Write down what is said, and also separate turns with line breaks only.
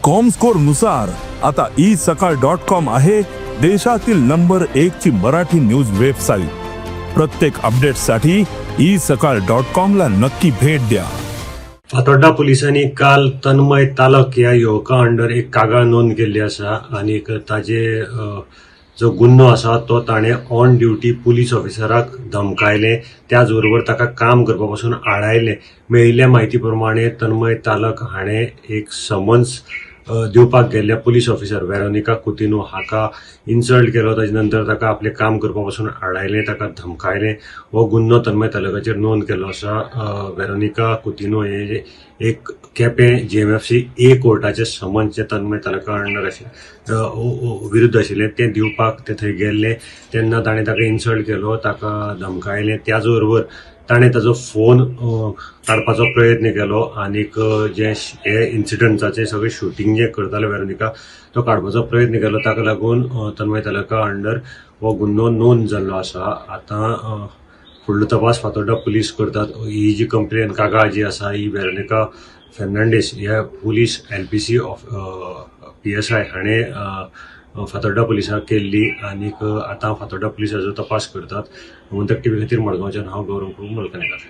Comscore नुसार आता E सकाळ डॉट कॉम आहे देशातील नंबर एक ची मराठी न्यूज वेबसाईट. प्रत्येक अपडेटसाठी ई सकाळ डॉट कॉम ला नक्की भेट द्या.
फातोड्डा पुलिसांनी काल तन्मय तालक ह्या युवका अंडर एक कागाळ नोंद केल्ली आसा आनीक ताजे जो गुन्हो आसा तो ताणें ऑन ड्युटी पुलीस ऑफिसराक धमकायलें, त्याच बरोबर ताका काम करपा पासून आडायलें. मेळिल्ल्या म्हायती प्रमाणे तन्मय तालक हाणें एक समन्स दिवपाक गेल्ल्या पुलीस ऑफिसर वेरोनिका कुतिनो हाका इन्सल्ट केलो. ताजे नंतर ताका आपलें काम करपा पासून आडायलें, ताका धमकायलें. हो गुन्हो तन्मय तालकाचेर नोंद केल्लो आसा. वेरोनिका कुतिनो हे एक केपें जीएमएफसी ए कोर्टाचे समन्स जे तन्मय तालका अंडर विरुद्ध आशिल्लें तें दिवपाक ते थंय गेल्ले तेन्ना ताणें ताका इन्सल्ट केलो, ताका धमकायलें. त्याच बरोबर ताणें ताजो फोन काडपाचो प्रयत्न केलो आनीक जे हे इन्सिडंटाचें सगळें शुटींग जें करतालें वेरोनिका तो काडपाचो प्रयत्न केलो. ताका लागून तन्मय तालका अंडर हो गुन्हो नोंद जाल्लो आसा. आतां फुडलो तपास फातोड्डा पुलीस करतात. ही जी कंप्लेन कागाळ जी आसा ही वेरोनिका फेर्नांडीस ह्या police LPC of PSI हाणें फातोड्डा पुलिसाक केल्ली आनीक आतां फातोड्डा पुलीस हाजो तपास करतात. गोमंतक टीव्ही खातीर मडगांवच्यान हांव गौरव मलकनेकर.